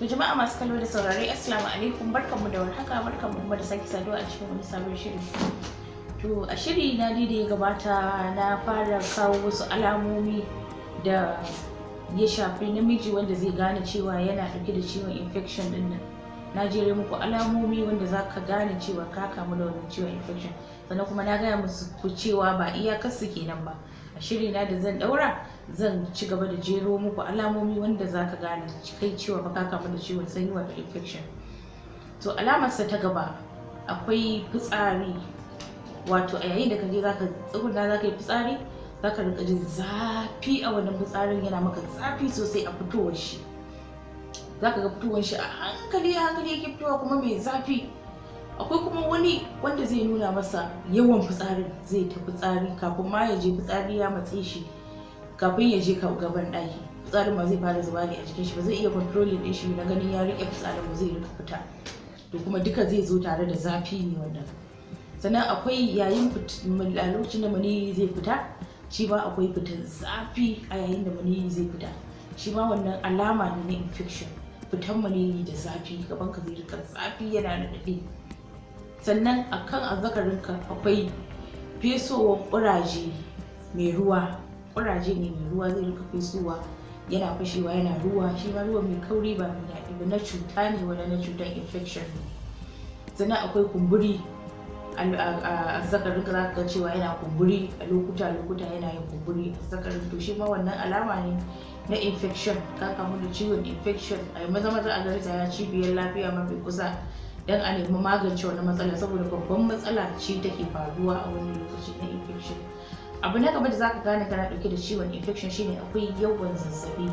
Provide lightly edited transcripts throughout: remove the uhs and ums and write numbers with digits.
To, jama'a masu kallo da saurare, assalamu alaikum, barkanmu da warhaka, barkanmu kuma da sake saduwa a cikin wani sabon shiri. To, a shiri na da ya gabata na fara kawo wasu alamomi da ya shafi namiji wanda zai gane cewa yana ɗauke da ciwon infection ɗin nan. Na jere muku alamomi wanda za ka gane cewa ka kamu da wannan ciwon infection. Sannan kuma na gaya musu cewa ba iyakarsu kenan ba. A shiri na da zan ɗaura, zan ci gaba da jero muku alamomi wanda za ka gane kai cewa ba ka kamu da ciwon sanyi, wato infection. To, alamarsa ta gaba, akwai fitsari, wato a yayin da ka je zaka tsuguna zaka yi fitsari, zaka rinka jin zafi a wannan fitsarin, yana maka zafi sosai a fitowar shi. Zaka ga fitowar shi a hankali a hankali yake fitowa, kuma mai zafi. Akwai kuma wani wanda zai nuna masa yawan fitsarin, zai ta fitsari, kafin ma ya je fitsari ya matse shi, kafin ya je gaban ɗaki fitsarin ma zai fara zuba ne a jikin shi, ba zai iya controlling ɗin shi na ganin ya riƙe fitsarin ba, zai rika fita. To, kuma duka zai zo tare da zafi ne wannan. Sannan akwai yayin a lokacin da maniyyi zai fita, shi ma akwai fitan zafi a yayin da maniyyi zai fita. Shi ma wannan alama ne na infection, fitan maniyyi da zafi, gaban ka zai rika zafi, yana raɗaɗi. Sannan akan azzakarinka akwai fesowar ƙuraje mai ruwa, ƙuraje ne mai ruwa zai rika fesowa, yana fashewa yana ruwa, shi ma ruwan mai kauri, ba mai daɗi ba, na cuta ne wannan, na cutar infection ne. Sannan akwai kumburi a azzakarinka, za ka ga cewa yana kumburi a lokuta lokuta, yana yin kumburi azzakarin. To, shi ma wannan alama ne na infection, ka kamu da ciwon infection. A yi maza maza a garzaya cibiyar lafiya mafi kusa don a nemi magance wannan matsala, saboda babban matsala ce take faruwa a wani lokaci na infection. Abu na gaba da zaka gane kana dauke da ciwon infection shine akwai yawan zazzabi.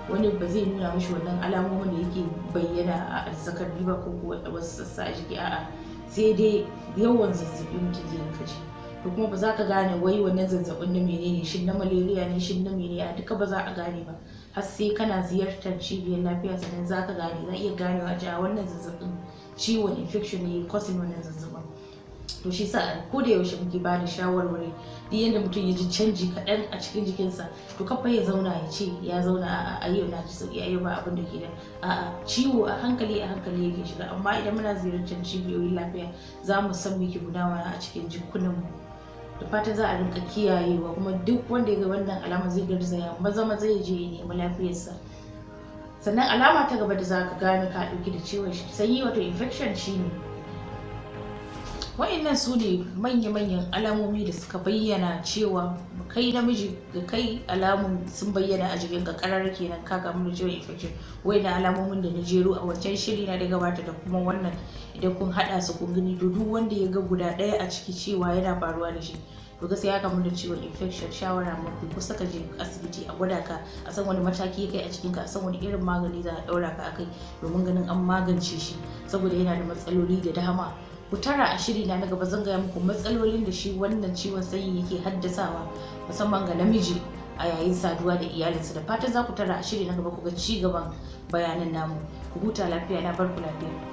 Wani ba zai nuna mishi wannan alamomin da yake bayyana a azzakari ba ko wasu sassa a jiki, a'a, sai dai yawan zazzabi mutum zai rinka ji. To, kuma ba za ka gane wai wannan zazzabin na menene, shin na malaria ne, shin na menene, duka ba za a gane ba har sai kana ziyartar cibiyar lafiya, sannan za ka gane, za a iya ganewa cewa wannan zazzabin ciwon infection ne causing wannan zazzabin. To, shi sa ko da yaushe muke ba da shawarwari, duk yanda mutum ya ji canji kaɗan a cikin jikinsa, to kafa ya zauna ya ce ya zauna, a'a, a yau na ji sauki, a yau ba abin da ke da. A'a, ciwo a hankali a hankali yake shiga, amma idan muna ziyartar cibiyoyin lafiya za mu san me ke gudana a cikin jikunanmu. Da fatan za a rinka kiyayewa, kuma duk wanda ya ga wannan alama zai garzaya maza maza ya je ya nemi lafiyarsa. Sannan alama ta gaba da za ka gane ka ɗauki da ciwon sanyi, wato infection, shine wa'innan su ne manya-manyan alamomi da suka bayyana cewa kai namiji ga kai alamun sun bayyana a jikin ka karar, kenan ka kamu da ciwon infection. Wa'innan alamomin da na jero a wancan shiri na da gabata da kuma wannan, idan kun haɗa su kun gani, to duk wanda ya ga guda ɗaya a ciki cewa yana faruwa da shi, to gaskiya ya kamu da ciwon infection. Shawara mafi kusa, ka je asibiti a gwada ka, a san wani mataki kai a cikin ka, a san wani irin magani za a ɗaura ka akai domin ganin an magance shi, saboda yana da matsaloli da dama. Ku tara a shiri na gaba, zan gaya muku matsalolin da shi wannan ciwon sanyi yake haddasawa, musamman ga namiji a yayin saduwa da iyalinsa. Da fatan za ku tara a shiri na gaba ku ga ci gaban bayanan namu. Ku huta lafiya, na barku lafiya.